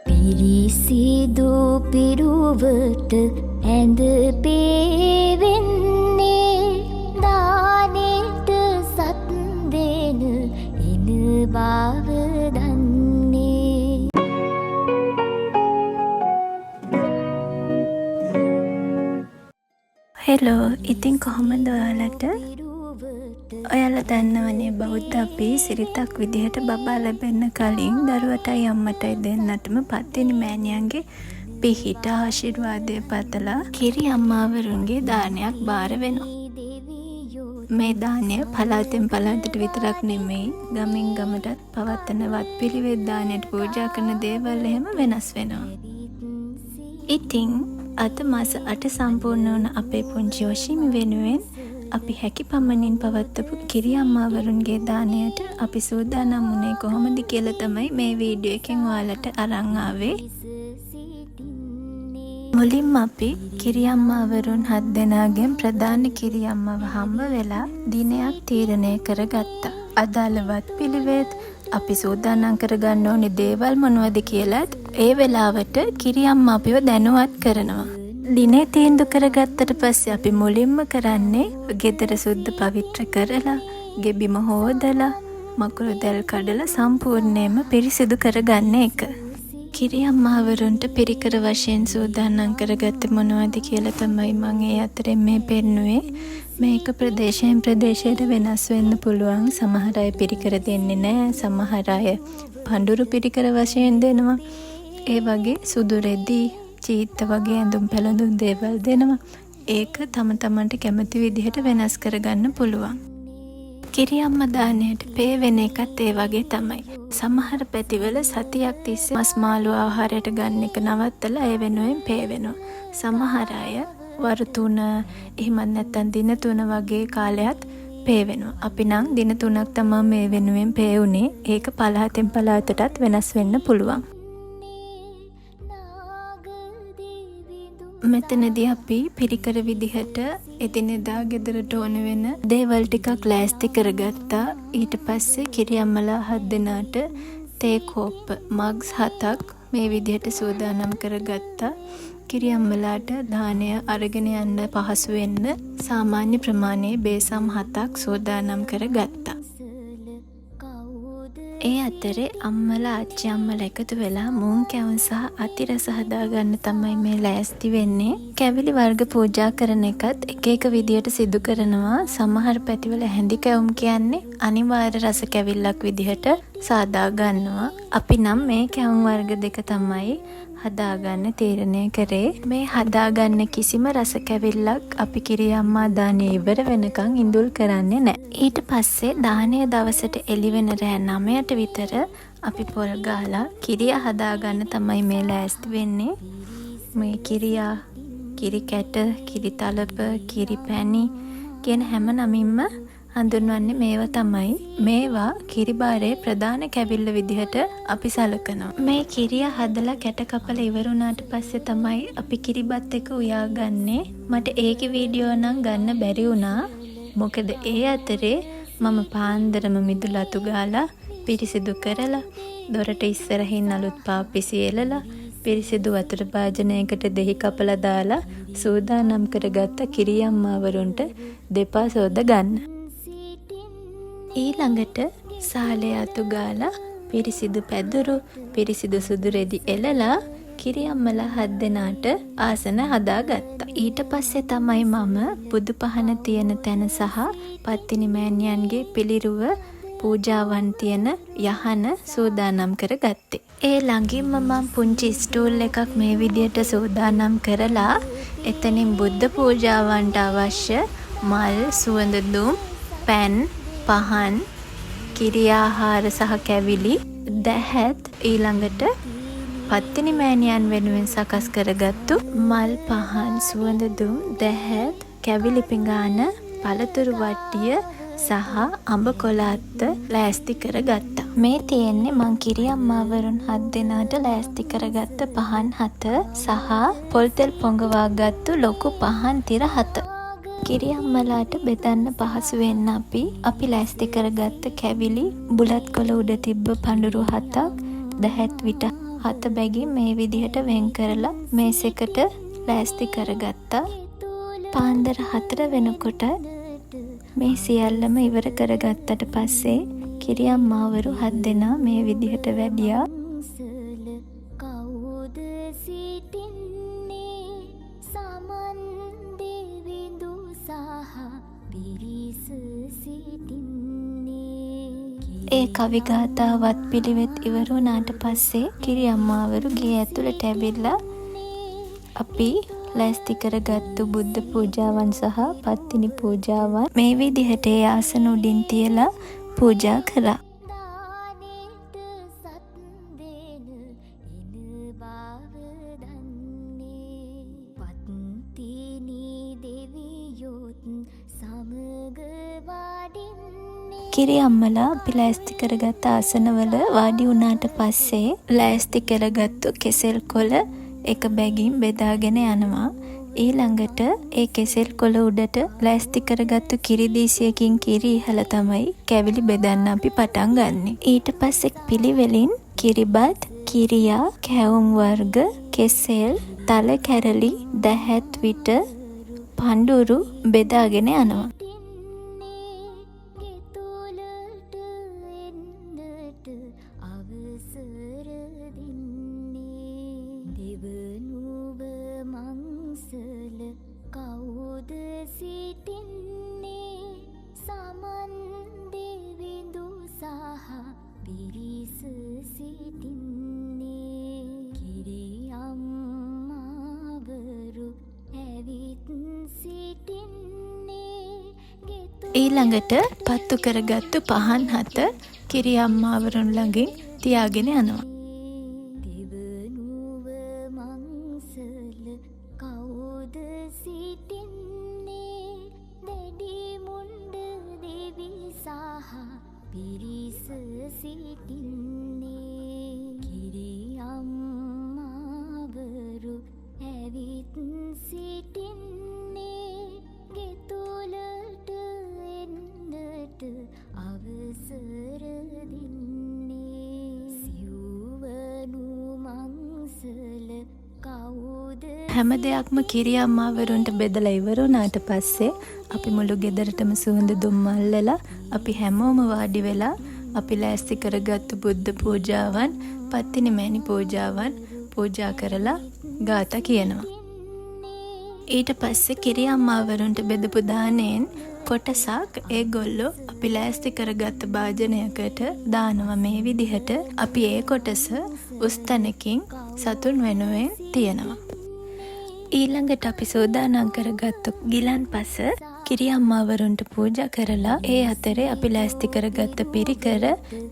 පිරිසිදු පිරුවට ඇඳ පේවෙන්නේ දානෙට සත් දෙන එන බව දන්නේ. හෙලෝ, ඉතින් කොහොමද ඔයාලට? ඔයාලා දන්නවනේ බෞද්ධ අපි සිරිතක් විදිහට බබා ලැබෙන්න කලින් දරුවටයි අම්මටයි දෙන්නටම පත්තිනි මෑණියන්ගේ පිහිට ආශිර්වාදය පතලා කිරි අම්මාවරුන්ගේ දානයක් බාර වෙනවා. මේ දානය පළාතෙන් පළාතට විතරක් නෙමෙයි, ගමින් ගමටත් පවත්වන වත් පිළිවෙත් දානයට පූජා කරන දේවල් එහෙම වෙනස් වෙනවා. ඉතින් අද මාස 8 සම්පූර්ණ වුණ අපේ පුංචි ඔෂිමි වෙනුවෙන් අපි හැකි පමණින් පවත්වපු කිරි අම්මාවරුන්ගේ දානයට අපි සූදානම් වුණේ කොහොමද කියලා තමයි මේ වීඩියෝ එකෙන් ඔයාලට අරන් ආවේ. මුලින්ම අපි කිරි අම්මාවරුන් 7 දෙනාගෙන් ප්‍රධාන කිරි අම්මව හම්බ වෙලා දිනයක් තීරණය කරගත්තා. අදාළ වත් පිළිවෙත් අපි සූදානම් කරගන්න ඕනේ දේවල් මොනවද කියලත් ඒ වෙලාවට කිරි අම්මා අපිව දැනුවත් කරනවා. දිනේ තීන්දුව කරගත්තට පස්සේ අපි මුලින්ම කරන්නේ ගෙදර සුද්ධ පවිත්‍ර කරලා, ගෙබිම හෝදලා, මකුළු දැල් කඩලා සම්පූර්ණයෙන්ම පිරිසිදු කරගන්න එක. කිරි අම්මාවරුන්ට පිරිකර වශයෙන් සූදානම් කරගත්තේ මොනවද කියලා තමයි මං ඒ අතරින් මේ පෙන්නුවේ. මේක ප්‍රදේශයෙන් ප්‍රදේශයට වෙනස් වෙන්න පුළුවන්. සමහර අය පිරිකර දෙන්නේ නෑ. සමහර අය පඳුරු පිරිකර වශයෙන් දෙනවා. ඒ වගේ සුදු රෙදි, චීත්ත වගේ ඇඳුම් පැළඳුම් දේවල් දෙනවා. ඒක තම තමන්ට කැමති විදිහට වෙනස් කරගන්න පුළුවන්. කිරි අම්මා දානයට පේ වෙන එකත් ඒ වගේ තමයි. සමහර පැතිවල සතියක් තිස්සේ මස් මාළු ආහාරයට ගන්න එක නවත්තලා ඒ වෙනුවෙන් පේ වෙනවා. සමහර අය වරු 3 එහෙමත් නැත්නම් දින 3 වගේ කාලයක් පේ වෙනවා. අපි නම් දින 3ක් තමා මේ වෙනුවෙන් පේ වුණේ. ඒක පළාතෙන් පළාතටත් වෙනස් වෙන්න පුළුවන්. මෙතනදී අපි පිරිකර විදිහට එදිනෙදා ගෙදරට ඕන වෙන දේවල් ටිකක් ලෑස්ති කරගත්තා. ඊට පස්සේ කිරි අම්මලා 7 දෙනාට තේ කෝප්ප මග්ස් 7ක් මේ විදිහට සූදානම් කරගත්තා. කිරි අම්මලාට දානය අරගෙන යන්න පහසු වෙන්න සාමාන්‍ය ප්‍රමාණයේ බේසම් 7ක් සූදානම් කරගත්තා. ඒ අතරේ අම්මලා ආච්චි අම්මලා එකතු වෙලා මුං කැවුම් සහ අතිරස හදාගන්න තමයි මේ ලෑස්ති වෙන්නේ. කැවිලි වර්ග පූජා කරන එකත් එක එක විදියට සිදු කරනවා. සමහර පැතිවල හැඳි කැවුම් කියන්නේ අනිවාර්ය රස කැවිල්ලක් විදිහට සාදා ගන්නවා. අපි නම් මේ කැවුම් වර්ග දෙක තමයි හදාගන්න තීරණය කරේ. මේ හදාගන්න කිසිම රස කැවිල්ලක් අපි කිරි අම්මා දානය ඉවර වෙනකන් ඉඳුල් කරන්නේ නෑ. ඊට පස්සේ දානය දවසට එළි වෙන රෑ 9ට විතර අපි පොල් ගාලා කිරිය හදාගන්න තමයි මේ ලෑස්ති වෙන්නේ. මේ කිරියා, කිරි කැට, කිරි තලප, කිරි පැණි කියන හැම නමින්ම හඳුන්වන්නේ මේවා තමයි. මේවා කිරිබාරේ ප්‍රධාන කැවිල්ල විදිහට අපි සලකනවා. මේ කිරිය හදලා කැට කපලා ඉවර වුණාට පස්සේ තමයි අපි කිරිබත් එක උයාගන්නේ. මට ඒකේ වීඩියෝ නම් ගන්න බැරි වුණා. මොකද ඒ අතරේ මම පාන්දරම මිදුල අතු ගාලා පිරිසිදු කරලා, දොරට ඉස්සරහින් අලුත් පාපිසි එලලා, පිරිසිදු වතුර භාජනයකට දෙහි කපලා දාලා සූදානම් කරගත්ත කිරි අම්මාවරුන්ට දෙපා සෝද ගන්න. ඊළඟට සාලේ අතු ගාලා පිරිසිදු පැදුරු, පිරිසිදු සුදු රෙදි එලලා කිරි අම්මලා 7 දෙනාට ආසන හදාගත්තා. ඊට පස්සේ තමයි මම බුදු පහන තියෙන තැන සහ පත්තිනි මෑණියන්ගේ පිළිරුව පූජාවන් තියෙන යහන සූදානම් කරගත්තේ. ඒ ළඟින්ම මං පුංචි ස්ටූල් එකක් මේ විදියට සූදානම් කරලා එතනින් බුද්ධ පූජාවන්ට අවශ්‍ය මල්, සුවඳ දුම්, පැන්, පහන්, කිරි ආහාර සහ කැවිලි, දැහැත්, ඊළඟට පත්තිනි මෑණියන් වෙනුවෙන් සකස් කරගත්තු මල්, පහන්, සුවඳ දුම්, දැහැත්, කැවිලි පිඟාන, පළතුරු වට්ටිය සහ අඹ කොළ අත්ත ලෑස්ති කරගත්තා. මේ තියෙන්නේ මං කිරි අම්මාවරුන් 7 දෙනාට ලෑස්ති කරගත්ත පහන් 7 සහ පොල් තෙල් පොඟවා ගත්තු ලොකු පහන් තිර 7. කිරි අම්මලාට බෙදන්න පහසු වෙන්න අපි ලෑස්ති කරගත්ත කැවිලි, බුලත් කොළ උඩ තිබ්බ පඳුරු 7ක්, දැහැත් විට හත බැගින් මේ විදිහට වෙන් කරලා මේසෙකට ලෑස්ති කරගත්තා. පාන්දර 4 වෙනකොට මේ සියල්ලම ඉවර කරගත්තට පස්සේ කිරිඅම්මාවරු හත් දෙනා මේ විදිහට වැඩියා. මංසල කවුද සිටින්නේ? සමන් දෙවිඳු සහ පිරිස සිටින්නේ. ඒ කවි ගාථා වත් පිළිවෙත් ඉවර වුණාට පස්සේ කිරිඅම්මාවරු ගේ ඇතුළට ඇවිල්ලා අපි ලෑස්ති කරගත්තු බුද්ධ පූජාවන් සහ පත්තිනි පූජාවන් මේ විදිහට ඒ ආසන උඩින් තියලා පූජා කළා. දානෙට සත් දෙන එන බව දන්නේ. පත්තිනි දෙවියොත් සමග වඩින්නේ. කිරිඅම්මලා අපි ලෑස්ති කරගත්ත ආසනවල වාඩි වුණාට පස්සේ ලෑස්ති කරගත්තු කෙසෙල් කොළ එක බැගින් බෙදාගෙන යනවා. ඊළඟට ඒ කෙසෙල් කොළ උඩට ලෑස්ති කරගත්තු කිරි දීසියකින් කිරි ඉහලා තමයි කැවිලි බෙදන්න අපි පටන් ගන්නෙ. ඊට පස්සේ පිළිවෙලින් කිරිබත්, කිරියා, කැවුම් වර්ග, කෙසෙල්, තල කැරලි, දැහැත් විට, පඳුරු බෙදාගෙන යනවා. සිටින්නේ. ගෙතුලට එන්නට අවසර දෙන්නේ. දෙවනුව මංසල කවුද සිටින්නේ? සමන් දෙවිඳු සහ පිරිස සිටින්නේ. කිරිඅම්මාවරු ඇවිත් සිටින්නේ. ඊළඟට පත්තු කරගත්තු පහන් හත කිරිඅම්මාවරුන් ළඟින් තියාගෙන යනවා. දෙවනුව මංසල කවුද සිටින්නේ? දැඩි මුණ්ඩ දෙවි සහ පිරිස සිටින්නේ. කිරිඅම්මාවරු ඇවිත් සිටින්නේ. ගෙතුලට එන්නට අවසර දෙන්නේ. සිව්වනු මංසල කවුද? හැම දෙයක්ම කිරිඅම්මාවරුන්ට බෙදලා ඉවර වුණාට පස්සේ අපි මුළු ගෙදරටම සුවඳ දුම් අල්ලලා, අපි හැමෝම වාඩි වෙලා අපි ලෑස්ති කරගත්තු බුද්ධ පූජාවන්, පත්තිනි මෑණි පූජාවන් පූජා කරලා ගාථා කියනවා. ඊට පස්සේ කිරිඅම්මාවරුන්ට බෙදපු දානයෙන් කොටසක් ඒගොල්ලෝ අපි ලෑස්ති කරගත්ත භාජනයකට දානවා. මේ විදිහට අපි ඒ කොටස උස් තැනකින් සතුන් වෙනුවෙන් තියනවා. ඊළඟට අපි සූදානම් කරගත්තු ගිලන්පස කිරිඅම්මාවරුන්ට පූජා කරලා, ඒ අතරේ අපි ලෑස්ති කරගත්ත පිරිකර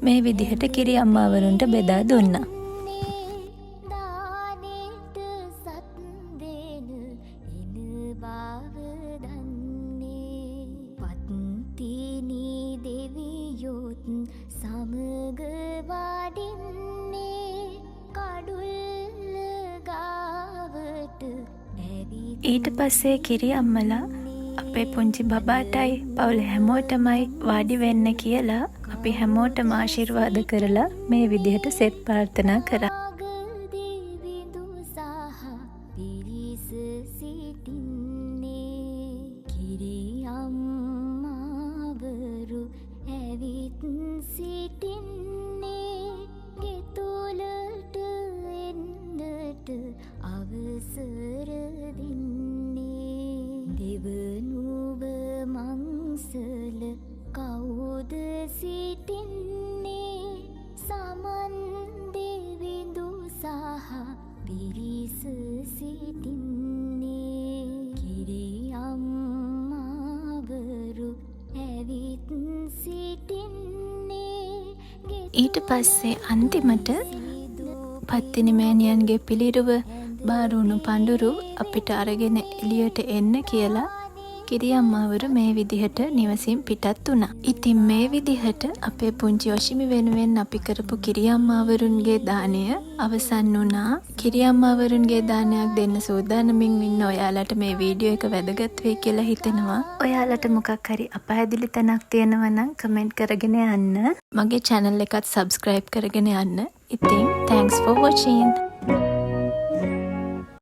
මේ විදිහට කිරිඅම්මාවරුන්ට බෙදා දුන්නා. දානෙට සත් දෙන එන බව දන්නේ. පත්තිනි දෙවියොත් සමග වඩින්නේ. කඩුල්ල ගාවට ඇවිත්. ඊට පස්සේ කිරිඅම්මලා අපේ පුංචි බබාටයි පවුලේ හැමෝටමයි වාඩි වෙන්න කියලා අපි හැමෝටම ආශිර්වාද කරලා මේ විදිහට සෙත් ප්‍රාර්ථනා කරා. නාග දෙවිඳු සහ පිරිස සිටින්නේ. කිරිඅම්මාවරු ඇවිත් සිටින්නේ. ගෙතුලට එන්නට අවසර දෙන්නේ. දෙවනුව මංසල කවුද සිටින්නේ? සමන් දෙවිඳු සහ පිරිස සිටින්නේ. කිරිඅම්මාවරු ඇවිත් සිටින්නේ. ඊට පස්සේ අන්තිමට පත්තිනි මෑණියන්ගේ පිළිරුව බාරුණු පඳුරු අපිට අරගෙන එළියට එන්න කියලා කිරිඅම්මාවරු මේ විදිහට නිවසින් පිටත් වුණා. ඉතින් මේ විදිහට අපේ පුංචි ඔෂිමි වෙනුවෙන් අපි කරපු කිරිඅම්මාවරුන්ගේ දානය අවසන් වුණා. කිරිඅම්මාවරුන්ගේ දානයක් දෙන්න සූදානමින් ඉන්න ඔයාලට මේ වීඩියෝ එක වැදගත් වෙයි කියලා හිතෙනවා. ඔයාලට මොකක් හරි අපහැදිලි තැනක් තියෙනවා නම් කමෙන්ට් කරගෙන යන්න. මගේ චැනල් එකත් සබ්ස්ක්‍රයිබ් කරගෙන යන්න. ඉතින් thanks for watching.